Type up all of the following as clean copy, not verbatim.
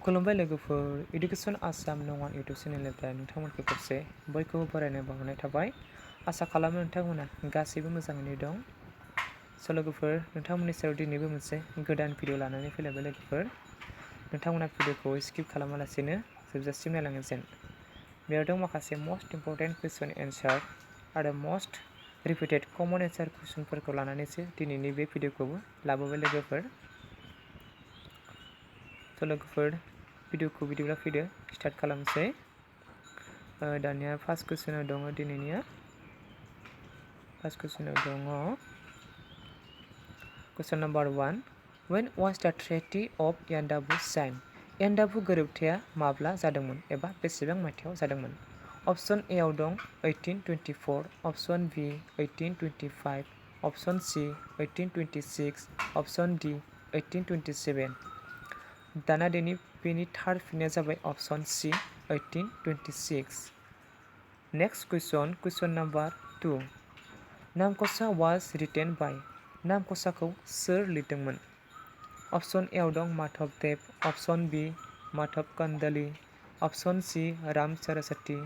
खुलुमबाय लोगोफोर इडुकेसन आसाम नङा इउटुब चेनेलनिफ्राय नोंथांमोनखौ खेबसे बयखौबो बरायनाय बावहरनाय थाबाय। आसा खालामो नोंथांमोना गासैबो मोजाङैनो दं। स' लोगोफोर नोंथांमोननि सायाव दिनैबो मोनसे गोदान भिडिअ लानानै फैलायबाय लोगोफोर। नोंथांमोना भिडिअखौ स्किप खालामालासेनो जोबजासिम नायलाङो जेन। बेयाव दं माखासे मोस्ट इम्परटेन्ट कुइसन एन्सार आरो मोस्ट रिपिटेड कमन एन्सार कुइसनफोरखौ लानानैसो दिनैनि बे भिडिअखौबो लाबोबाय लोगोफोर। स' लोगोफोर भिडिअखौ बिदिब्ला फैदो स्टार्ट खालामसै। दानिया फार्स्ट कुइसनाव दङ दिनैनिया। फार्स्ट कुइसनाव दङ question number 1 When was the Treaty of Yandabu signed? Yandabo गोरोबथाया माब्ला जादोंमोन एबा बेसेबां मायथाइयाव जादोंमोन? अप्शन ए आव दं 1824, option B 1825, option C 1826, option D 1827। दाना बेनि थार्ड फिननाया जाबाय option C 1826। Next question number 2 Namghosa was written by नामकसाखौ सोर लिरदोंमोन? अप्शन ए आव दं Madhavdev, option B Madhav Kandali, option C Ram Saraswati,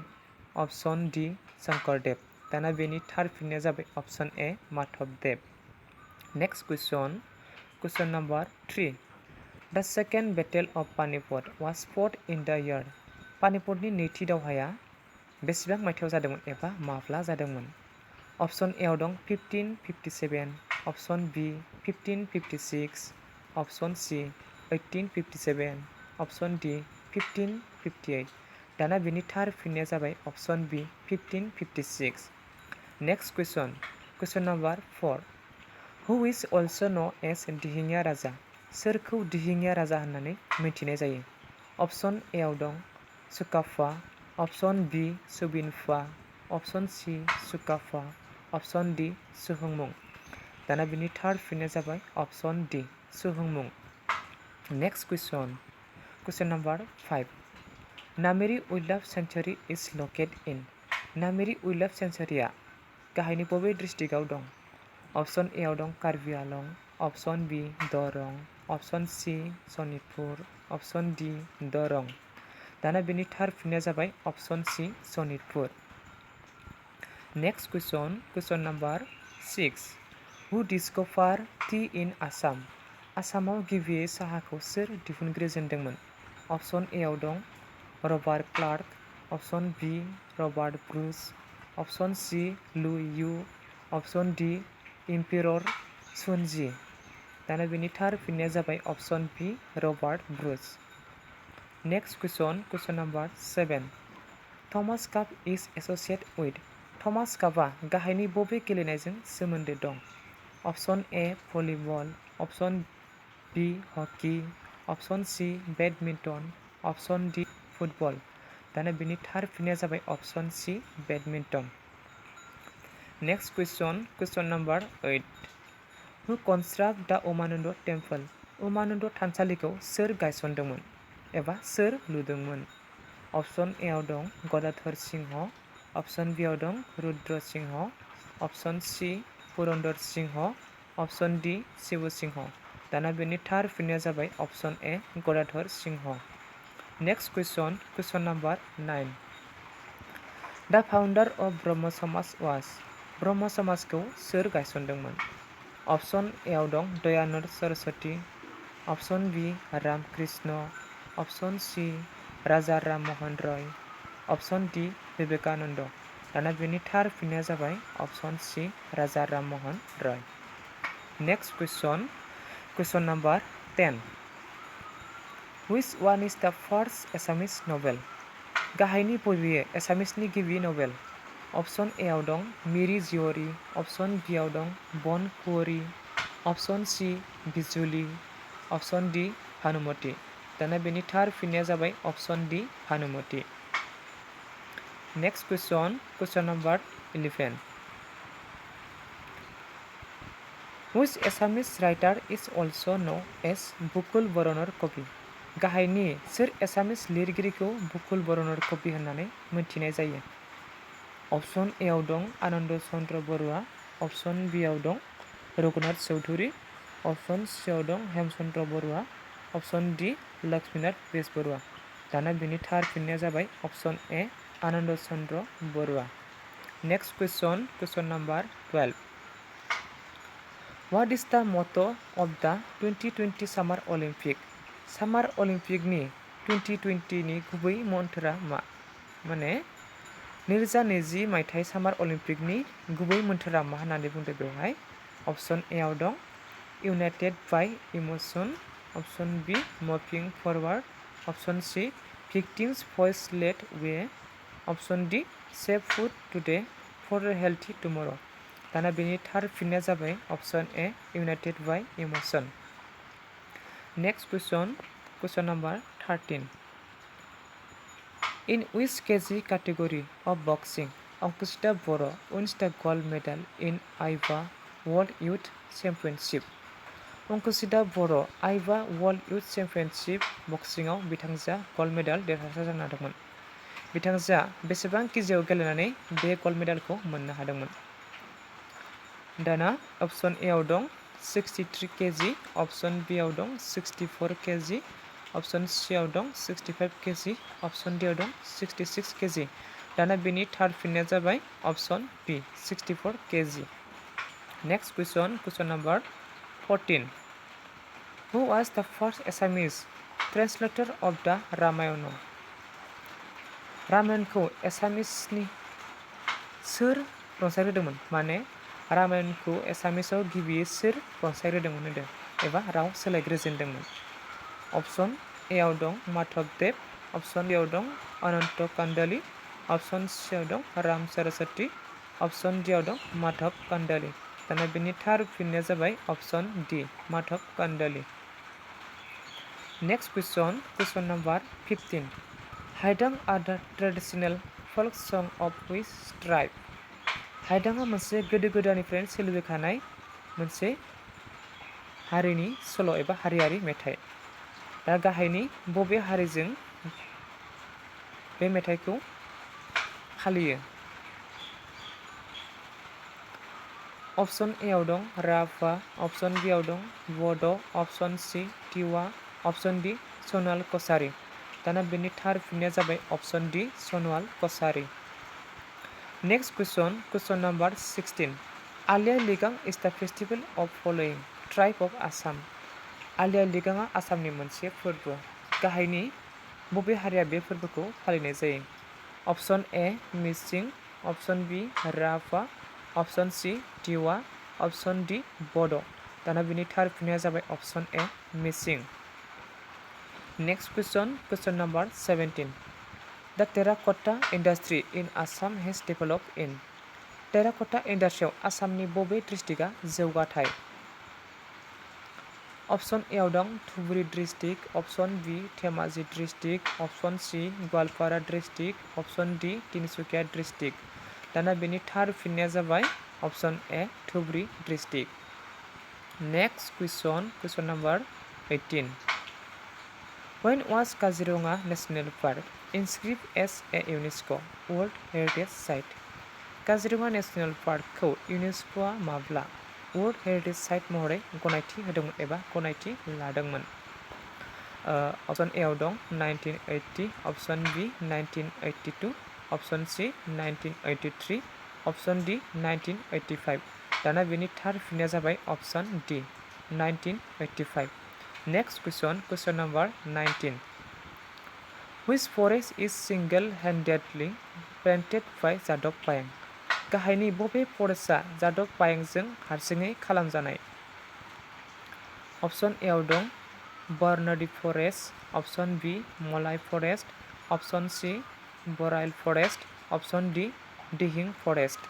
option D Sankardev. दाना बेनि थार्ड फिननाया जाबाय option A Madhavdev. Next question number 3 The second battle of Panipat was fought in the year। पानिपतनि नैथि दावहाया बेसेबां मायथाइयाव जादोंमोन एबा माब्ला जादोंमोन? अप्शन ए आव दं 1557, option B 1556, option C 1857, option D 1558। दाना बेनि थार्ड फिननाया जाबाय option B 1556। Next question number 4 Who is also known as Dihingia Raja सोरखौ दिहिङिया राजा होननानै मिथिनाय जायो? अप्शन ए आव दं Sukapha, option B Subinpha, option C Sukapha, option D सुहुंमुं। दाना बिनि थार्ड फिननाया जाबाय अप्शन डी सुहुंमुं। Next question number 5 Nameri wildlife sanctuary is located in Nameri wildlife सेंचुरीआ गाहायनि बबे डिस्ट्रिक्टआव दं? अप्शन ए आव दं कार्बि आलं, option B Darrang, option C Sonitpur, option D Darrang. दाना बेनि थार्ड फिननाया जाबाय option C Sonitpur. Next question number 6 Who discovered tea in Assam? आसामाव गिबियै साहाखौ सोर दिहुनग्रोजेनदोंमोन? अप्शन ए आव दं Robert Clarke, option B Robert Bruce, option C Liu Yu, option D emperor Sunzi. दाना बेनि थार्ड फिननाया जाबाय option B Robert Bruce. Next question number 7 Thomas Cup is associated with Thomas कापआ गाहायनि बबे गेलेनायजों सोमोन्दो दं? Option A volleyball, option B hockey, option C badminton, option D football. दाना बेनि थार्ड फिननाया जाबाय option C badminton. Next question number 8 Who construct the Umananda temple Umananda थानसालिखौ सोर गायसनदोंमोन एबा सोर लुदोंमोन? अप्शन ए आव दं गदाधर सिंह, अप्शन बी आव दं Rudra Singha, option C Purandar Singha, option D Shiva Singha. दाना बेनि थार्ड फिननाया जाबाय option A Gadadhar Singha. Next question number 9 the फाउन्डार of Brahma समाज वाज ब्रह्म समाजखौ सोर गायसनदोंमोन? अप्शन ए आव दं Dayananda Saraswati, option B Ramakrishna, option C Raja Ram Mohan Roy, option D Vivekananda. दाना बेनि थार्ड फिननाया जाबाय option C Raja Ram Mohan Roy. Next question number 10 Which one is the first Assamese novel? गाहायनि बबे एसामिसनि गिबि नभेल? अप्शन ए आव दं मिरि जिउरि, अप्शन बी आव दं Ban Kuwari, option C Bijuli, option D Bhanumati. दाना बेनि थार्ड फिननाया जाबाय option D Bhanumati. Next question number 11 Which Assamese writer is also known as बुकुल बरनर कवि गाहायनि सोर एसामिस लिरगिरिखौ बुकुल बरनर कवि होननानै मिथिनाय जायो? अप्शन ए आव दं आनन्द चन्द्र बरुवा, अप्शन बी आव दं रघुनाथ चौधुरी, अप्शन सी आव दं हेमचन्द्र बरुवा, अप्शन डी लक्ष्मीनाथ बेसबरुवा। दाना बिनि थार फिननाया जाबाय option A Anand Chandra Baruah. Next question number 12. What is the motto of the 2020 Summer Olympic? सामार अलिम्पिकनि 2020 नि गुबै मन्थ्रा मा? माने 2020 मायथाइ सामार अलिम्पिकनि गुबै मोन्थोरा मा होननानै बुंदों बेवहाय? ऑप्शन ए आव दं united by emotion, option B moving forward, option C victims voice lead way, option D save food today for a healthy tomorrow। दाना बेनि थार फिननाया जाबाय option A united by emotion. Next question number 13. In which kg category of boxing Ankushita Boro wins the gold medal in IVA World Youth Championship? Ankushita Boro AIBA World Youth Championship बक्सिंआव बिथांजोआ gold medal देरहासार जानो हादोंमोन। बिथांजोआ बेसेबां केजिआव गेलेनानै बे गल्ड मेडेलखौ मोननो हादोंमोन? दाना ऑप्शन ए आव दं 63 केजि, ऑप्शन बी आव दं 64 केजि, ऑप्शन सी आव दं 65 केजि, ऑप्शन डी आव दं 66 केजि। दाना बेनि थार फिननाया जाबाय option B 64 KG. Next question number 14. Who was the first Assamese translator of the Ramayana? रामायणखौ एसामिसनि सोर रनसायग्रोदोंमोन? माने रामायणखौ एसामिसाव गिबियै सोर रनसायग्रोदोंमोन होनदों एबा राव सोलायग्रोजेनदोंमोन? ऑप्शन ए आव दं माधवदेव, ऑप्शन बी आव दं अनंत कांडली, ऑप्शन सी आव दं राम सरस्वती, ऑप्शन डी आव दं माधव कांडली। दाना बेनि थार फिननाया जाबाय option D Madhav Kandali. Next question number 15. Haidang are the traditional folk song of which tribe? हाइदांआ मोनसे गोदो गोदायनिफ्रायनो सोलिबोखानाय मोनसे हारिनि सल' एबा हारियारि मेथाइ। दा गाहायनि बबे हारिजों बे मेथाइखौ फालियो? ऑप्शन ए आव दं राभा, ऑप्शन बी आव दं बड', option C Tiwa, option D Sonal Kasari. दाना बेनि थार फिननाया जाबाय option D Sonal Kasari. Next question number 16. आलिया लिगां इज द festival of following tribe of Assam? आलिया लिगांआ आसामनि मोनसे फोरबो। गाहायनि बबे हारिया बे फोरबोखौ फालिनाय जायो? Option A Mising, option B Rabha, option C Tiwa, option D Bodo'. दाना बेनि थार फिननाया जाबाय option A Mising. Next question number 17. The terracotta industry in Assam has developed in? Terracotta इंडस्ट्रियाव आसामनि बबे डिस्ट्रिक्टआ जौगाथाय? ऑप्शन ए आव दं Dhubri district, option B Dhemaji district, option C Goalpara district, option D Tinsukia district. दाना बेनि थार फिननाया जाबाय option A Dhubri district. Next question number 18. When was Kaziranga National Park inscribed as a UNESCO World Heritage Site? Kaziranga national पार्कखौ इउनेस्क'आ माब्ला वर्ल्ड हेरिटेज साइट महरै गनायथि होदोंमोन एबा गनायथि लादोंमोन? ऑप्शन ए आव दं 1980, option B 1982, option C 1983, option D 1985। दाना बेनि थार फिननाया जाबाय option D 1985। Next question number 19. Which forest is single-handedly planted by Jadav Payeng? गाहायनि बबे फरेस्टआ जादव पायेंजों हारसिङै खालामजानाय? ऑप्शन ए आव दं बरनाडी forest, option B Malai forest, option C Barail forest, option D Dihing forest.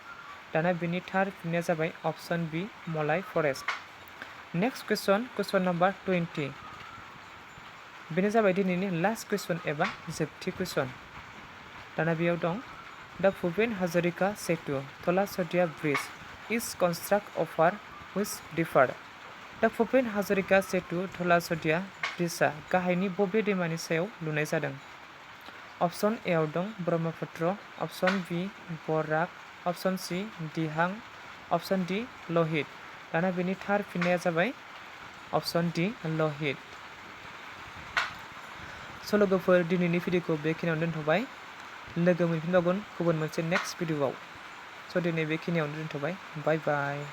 दाना बेनि थार फिननाया जाबाय option B Malai forest. Next question number 20. बेनो जाबाय दिनैनि लास्ट क्वेश्चन एबा जोबथि क्वेश्चन। दाना बेयाव दं the Bhupen Hazarika Setu Dhola Sadiya bridge is construct over which river? The Bhupen Hazarika Setu धलाशदिया ब्रिजआ गाहायनि बबे दैमानि सायाव लुनाय जादों? ऑप्शन ए आव दं Brahmaputra, option B Barak, option C Dihang, option D Lohit. दाना बेनि थार फिननाया जाबाय ऑप्शन डी लहित। स' लोगोफोर दिनैनि भिडिअखौ बेखिनियावनो दोनथ'बाय। लोगो मोनफिनबावगोन गुबुन मोनसे नेक्स्ट भिडिअआव। स' दिनै बेखिनियावनो दोनथ'बाय। बाय बाय।